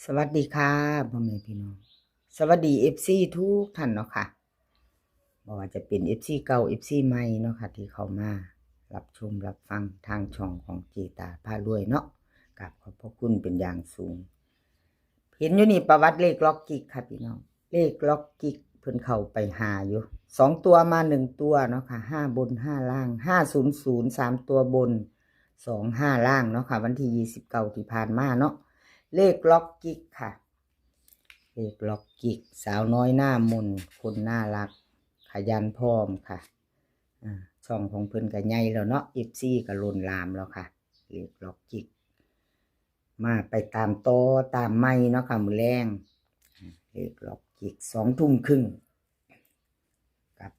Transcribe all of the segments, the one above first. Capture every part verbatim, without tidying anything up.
สวัสดีค่ะพ่อแม่พี่น้อง สวัสดีเอฟซีทุกท่านเนาะค่ะ บ่ว่าจะเป็นเอฟซีเก่า เอฟซีใหม่เนาะค่ะ ที่เข้ามารับชมรับฟังทางช่องของเจตาพารวยเนาะ กราบขอบพระคุณเป็นอย่างสูง เห็นอยู่นี่ประวัติเลขล็อกจิกค่ะพี่น้อง เลขล็อกจิกเพิ่นเข้าไปหาอยู่ สองตัวมาหนึ่งตัวเนาะค่ะ ห้าบนห้าล่าง ห้าศูนย์ศูนย์ สามตัวบน สองห้าล่างเนาะค่ะ วันที่ยี่สิบเก้าที่ผ่านมาเนาะ เลขล็อกจิกค่ะ เลขล็อกจิก สาวน้อยหน้ามน คนน่ารัก ขยันพร้อมค่ะ อ่า ช่องของเพิ่นก็ใหญ่แล้วเนาะ เอฟซี ก็ล้นหลามแล้วค่ะ เลขล็อกจิก มาไปตามต่อตามใหม่เนาะค่ะ มื้อแลง อ่า เลขล็อกจิก สองทุ่มครึ่ง ครับ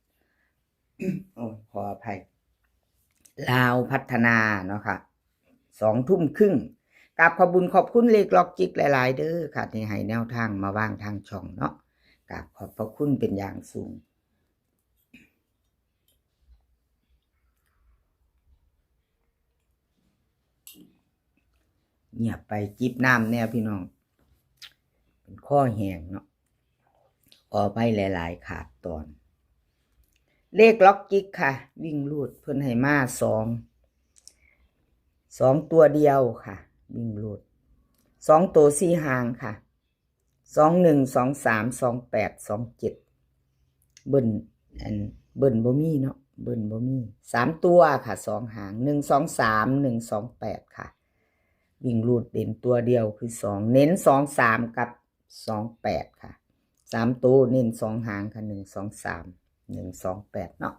โอ้ ขออภัย ลาวพัฒนาเนาะค่ะ สองทุ่มครึ่ง กราบขอบบุญขอบคุณเลขล็อกจิกหลายๆเด้อค่ะ ที่ให้แนวทางมาวางทางช่องเนาะ กราบขอบพระคุณเป็นอย่างสูง เงียบไปจิบน้ำแน่พี่น้อง เป็นคอแห้งเนาะ ขออภัยหลายๆขาดตอน เลขล็อกจิกค่ะ วิ่งรูดเพิ่นให้มาสอง สองตัวเดียวค่ะ วิ่งรูด สองตัวสี่หางค่ะ สองหนึ่ง สองสาม สองแปด สองเจ็ด เบิ้ล อัน เบิ้ลบ่มีเนาะ เบิ้ลบ่มี สามตัวค่ะ สองหาง หนึ่งสองสาม หนึ่งสองแปด ค่ะ วิ่งรูดเด่นตัวเดียวคือสอง เน้นสองสามกับสองแปดค่ะ สามตัวเน้นสองหางค่ะ หนึ่งสองสาม หนึ่งสองแปด เนาะ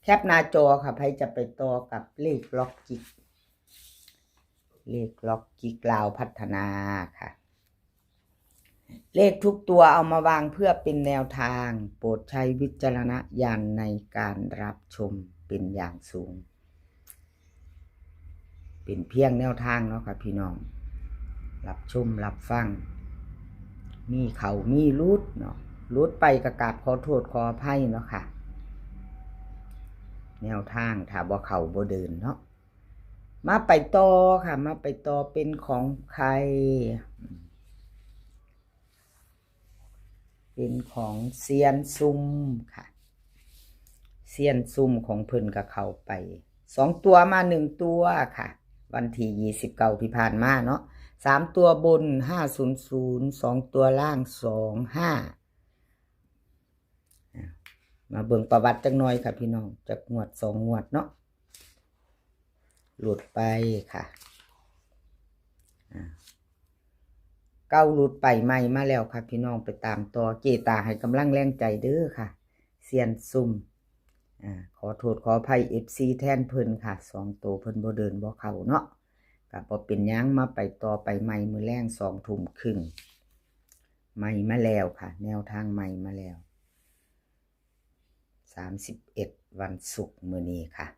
แคปหน้าจอค่ะ ใครจะไปต่อกับเลขล็อกจิก เลขล็อกจิกลาวพัฒนาค่ะ เลขทุกตัวเอามาวางเพื่อเป็นแนวทาง โปรดใช้วิจารณญาณในการรับชมเป็นอย่างสูง เป็นเพียงแนวทางเนาะค่ะพี่น้อง รับชมรับฟัง มีเข้ามีหลุดเนาะ หลุดไปก็กราบขอโทษขออภัยเนาะค่ะ แนวทางถ้าบ่เข้าบ่เดินเนาะ มาไปต่อค่ะ มาไปต่อเป็นของใคร เป็นของเซียนซุ่มค่ะ เซียนซุ่มของเพิ่นก็เข้าไป สองตัวมาหนึ่งตัวค่ะ วันที่ยี่สิบเก้าที่ผ่านมาเนาะ สามตัวบน ห้าศูนย์ศูนย์ สองตัวล่าง สองห้า อ่ะ มาเบิ่งประวัติจักหน่อยค่ะพี่น้อง จักงวดสองงวดเนาะ หลุดไปค่ะ อ่ะ เก้าหลุดไป ใหม่มาแล้วค่ะพี่น้อง ไปตามต่อ เจตาให้กำลังแรงใจเด้อค่ะ เซียนซุ่ม อ่า ขอโทษขออภัยเอฟซีแทนเพิ่นค่ะ สองตัวเพิ่นบ่เดินบ่เข้าเนาะ ก็บ่เป็นหยัง มาไปต่อไปใหม่มื้อแลงสองทุ่มครึ่ง ใหม่มาแล้วค่ะ แนวทางใหม่มาแล้ว สามสิบเอ็ด วันศุกร์มื้อนี้ค่ะ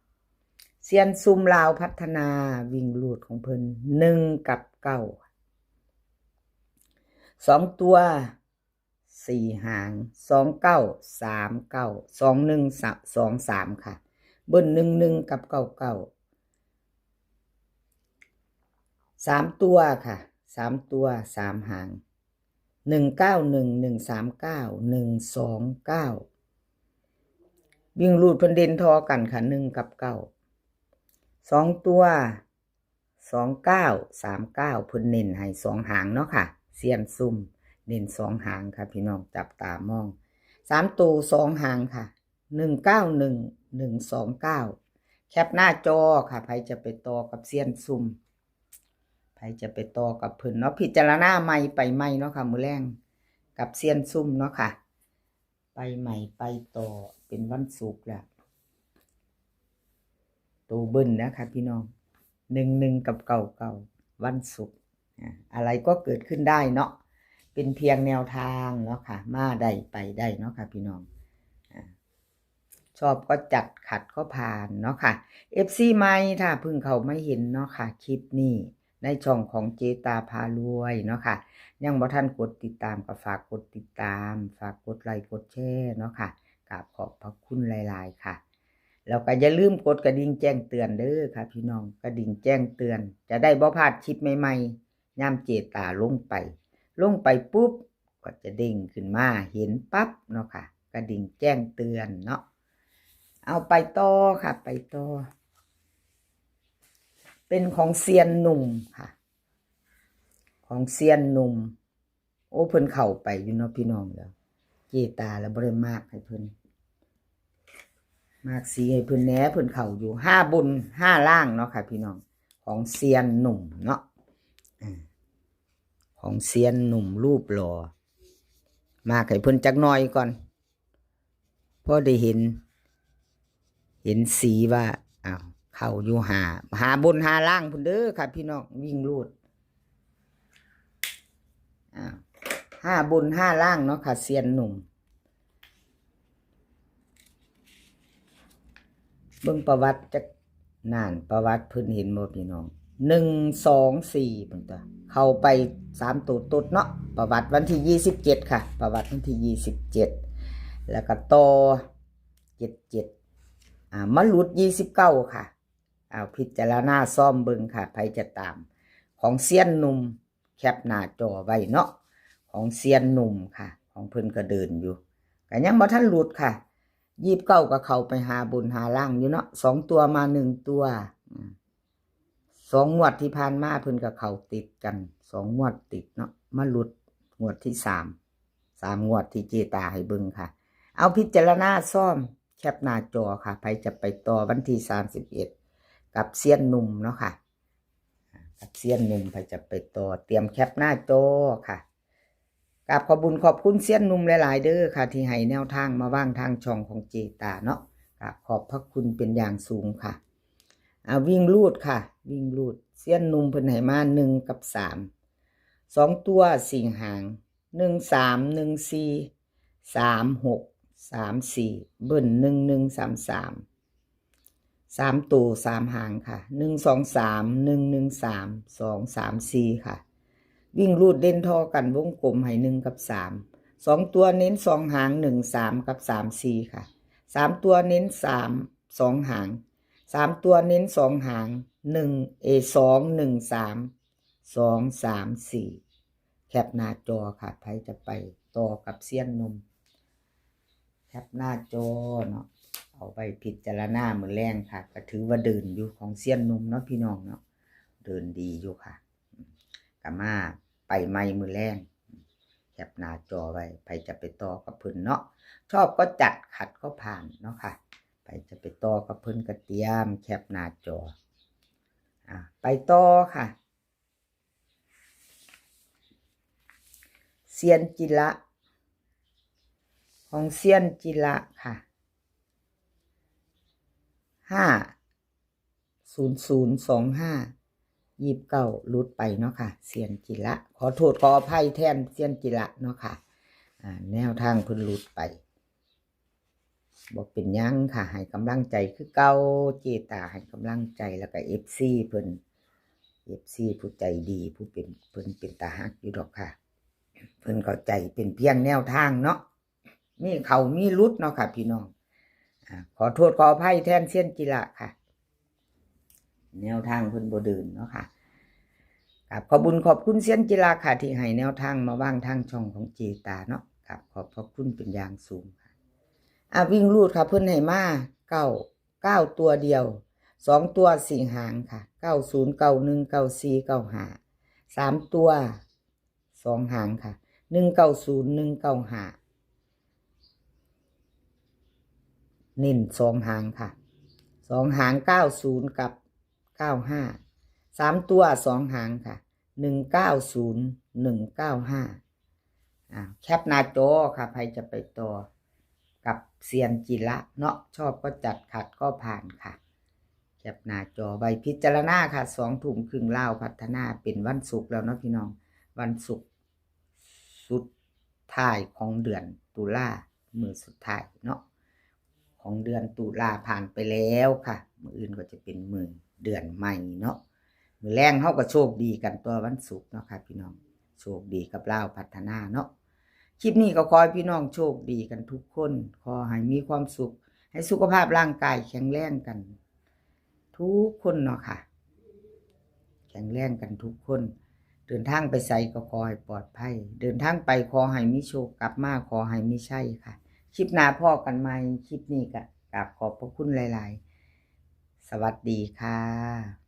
เซียนซุ่มลาวพัฒนา วิ่งรูดของเพิ่น หนึ่งกับเก้า สองตัว สี่หาง สองเก้า สามเก้า สองหนึ่ง สองสาม ค่ะ เบิ้ล หนึ่งหนึ่ง กับ เก้าเก้า สามตัวค่ะ สามตัว สามหาง หนึ่งเก้าหนึ่ง หนึ่งสามเก้า หนึ่งสองเก้า วิ่งรูดเพิ่นเด่นทอกันค่ะ หนึ่งกับเก้า สองตัว สองเก้า สามเก้า เพิ่นเน้นให้สองหางเนาะค่ะ เซียนซุ่มเน้นสองหางค่ะพี่น้อง จับตามอง สามตัวสองหางค่ะ หนึ่งเก้าหนึ่ง หนึ่งสองเก้า แคปหน้าจอค่ะ ไผจะไปต่อกับเซียนซุ่ม ไผจะไปต่อกับเพิ่นเนาะ พิจารณาใหม่ไปใหม่เนาะค่ะ มื้อแลงกับเซียนซุ่มเนาะค่ะ ไปใหม่ไปต่อ เป็นวันศุกร์แล้ว ตัวเบิ้ลนะคะพี่น้อง หนึ่งหนึ่ง กับ เก้าเก้า วันศุกร์ อ่ะ อะไรก็เกิดขึ้นได้เนาะ เป็นเพียงแนวทางเนาะค่ะ มาได้ไปได้เนาะค่ะพี่น้อง อ่ะ ชอบก็จัด ขัดก็ผ่านเนาะค่ะ เอฟซี ใหม่ ถ้าเพิ่งเข้ามาเห็นเนาะค่ะ คลิปนี้ในช่องของเจตาพารวยเนาะค่ะ ยังบ่ทันกดติดตามก็ฝากกดติดตาม ฝากกดไลค์กดแชร์เนาะค่ะ กราบขอบพระคุณหลายๆค่ะ แล้วก็อย่าลืมกดกระดิ่งแจ้งเตือนเด้อค่ะพี่น้อง กระดิ่งแจ้งเตือน จะได้บ่พลาดคลิปใหม่ๆ ยามเจตาลงไป ลงไปปุ๊บ ก็จะเด้งขึ้นมาเห็นปั๊บเนาะค่ะ กระดิ่งแจ้งเตือนเนาะ เอาไปต่อค่ะ ไปต่อ เป็นของเซียนหนุ่มค่ะ ของเซียนหนุ่ม โอ้ เพิ่นเข้าไปอยู่เนาะพี่น้อง แล้วเจตาแล้วบ่ได้มาร์กให้เพิ่น มาร์กสีให้เพิ่นแหน่ เพิ่นเข้าอยู่ ห้าบนห้าล่างเนาะค่ะพี่น้อง ของเซียนหนุ่มเนาะ อ่า ของเซียนหนุ่มรูปหล่อ มาร์กให้เพิ่นจักหน่อยก่อน พอได้เห็น เห็นสีว่า อ้าว เข้าอยู่ห้า ห้าบนห้าล่างพุ้นเด้อค่ะพี่น้อง วิ่งรูด อ้าว ห้าบนห้าล่างเนาะค่ะ เซียนหนุ่ม เบิ่งประวัติจัก นั่น ประวัติเพิ่นเห็นบ่พี่น้อง หนึ่งสองสี่ เพิ่นตัว เข้าไปสามตัวตดเนาะ ประวัติวันที่ยี่สิบเจ็ดค่ะ ประวัติวันที่ยี่สิบเจ็ด แล้วก็ต่อ เจ็ดเจ็ด อ่า มาหลุดยี่สิบเก้าค่ะ เอาพิจารณาซ่อมเบิ่งค่ะ ไผจะตาม ของเซียนหนุ่ม แคปหน้าจอไว้เนาะ ของเซียนหนุ่มค่ะ ของเพิ่นก็เดินอยู่ ก็ยังบ่ทันหลุดค่ะ ยี่สิบเก้าก็เข้าไปห้าบนห้าล่างอยู่เนาะ สองตัวมาหนึ่งตัว อืม สองงวดที่ผ่านมาเพิ่นก็เข้าติดกัน สองงวดติดเนาะ มาหลุดงวดที่สาม สามงวดที่เจตาให้เบิ่งค่ะ เอาพิจารณาซ่อม แคปหน้าจอค่ะ ไผจะไปต่อวันที่สามสิบเอ็ด กับเซียนหนุ่มเนาะค่ะ กับเซียนหนุ่ม ไผจะไปต่อ เตรียมแคปหน้าจอค่ะ กราบขอบบุญขอบคุณเซียนหนุ่มหลายๆเด้อค่ะ ที่ให้แนวทางมาวางทางช่องของเจตาเนาะ กราบขอบพระคุณเป็นอย่างสูงค่ะ อ่า วิ่งรูดค่ะ วิ่งรูด เซียนหนุ่มเพิ่นให้มาหนึ่งกับสาม สองตัวสี่หาง หนึ่งสาม หนึ่งสี่ สามหก สามสี่ เบิ้ล หนึ่งหนึ่งสามสาม สามตัวสามหางค่ะ หนึ่งสองสาม หนึ่งหนึ่งสาม สองสามสี่ ค่ะ วิ่งรูดเด่นท่อกันวงกลมให้หนึ่งกับสาม สองตัวเน้นสองหาง หนึ่งสาม กับ สามสี่ ค่ะ สามตัวเน้นสาม สองหาง สามตัวเน้นสองหาง หนึ่ง เอ สองหนึ่งสาม สองสามสี่ แคปหน้าจอค่ะ ไผจะไปต่อกับเซียนหนุ่ม แคปหน้าจอเนาะ เอาไปพิจารณามื้อแลงค่ะ ก็ถือว่าเดินอยู่ของเซียนหนุ่มเนาะพี่น้องเนาะ เดินดีอยู่ค่ะ ก็มาไปใหม่มื้อแลง แคปหน้าจอไว้ ไผจะไปต่อกับเพิ่นเนาะ ชอบก็จัด ขัดก็ผ่านเนาะค่ะ ไผจะไปต่อกับเพิ่นก็เตรียมแคปหน้าจอ อ่ะ ไปต่อค่ะ เซียนจิระ ของเซียนจิระค่ะ ห้าศูนย์ศูนย์สองห้า ยี่สิบเก้า หลุดไปเนาะค่ะ เซียนจิระ ขอโทษขออภัยแทนเซียนจิระเนาะค่ะ อ่า แนวทางเพิ่นหลุดไป บ่เป็นหยังค่ะ ให้กำลังใจคือเก่า เจตาให้กำลังใจ แล้วก็ เอฟซี เพิ่น เอฟซี ผู้ใจดี ผู้เป็น เพิ่นเป็นตาฮักอยู่ดอกค่ะ เพิ่นเข้าใจเป็นเพียงแนวทางเนาะ มีเข้ามีหลุดเนาะค่ะพี่น้อง อ่า ขอโทษขออภัยแทนเซียนจิระค่ะ แนวทางเพิ่นบ่เดินเนาะค่ะ กราบขอบบุญขอบคุณเซียนจิระค่ะ ที่ให้แนวทางมาวางทางช่องของเจตาเนาะ กราบขอบพระคุณเป็นอย่างสูงค่ะ อ่ะ วิ่งรูดค่ะ เพิ่นให้มาเก้า เก้าตัวเดียว สองตัวสี่หางค่ะ เก้าศูนย์ เก้าหนึ่ง เก้าสี่ เก้าห้า สามตัวสองหางค่ะ หนึ่งเก้าศูนย์ หนึ่งเก้าห้า เน้นสองหางค่ะ สองหาง เก้าศูนย์ กับ เก้าห้า สามตัวสองหางค่ะ หนึ่งเก้าศูนย์ หนึ่งเก้าห้า อ่า แคปหน้าจอค่ะ ไผจะไปต่อกับเซียนจิระเนาะ ชอบก็จัด ขัดก็ผ่านค่ะ แคปหน้าจอไว้พิจารณาค่ะ สองทุ่มครึ่ง ลาวพัฒนา เป็นวันศุกร์แล้วเนาะพี่น้อง วันศุกร์สุดท้ายของเดือนตุลา มื้อสุดท้ายเนาะ ของเดือนตุลาผ่านไปแล้วค่ะ มื้ออื่นก็จะเป็นมื้อเดือนใหม่เนาะ มื้อแลงเฮาก็โชคดีกันตัววันศุกร์เนาะค่ะพี่น้อง โชคดีกับลาวพัฒนาเนาะ คลิปนี้ก็ขอให้พี่น้องโชคดีกันทุกคน ขอให้มีความสุข ให้สุขภาพร่างกายแข็งแรงกันทุกคนเนาะค่ะ แข็งแรงกันทุกคน เดินทางไปไสก็ขอให้ปลอดภัย เดินทางไปขอให้มีโชค กลับมาขอให้มีชัยค่ะ คลิปหน้าพ้อกันใหม่ คลิปนี้ก็กราบขอบพระคุณหลายๆ สวัสดีค่ะ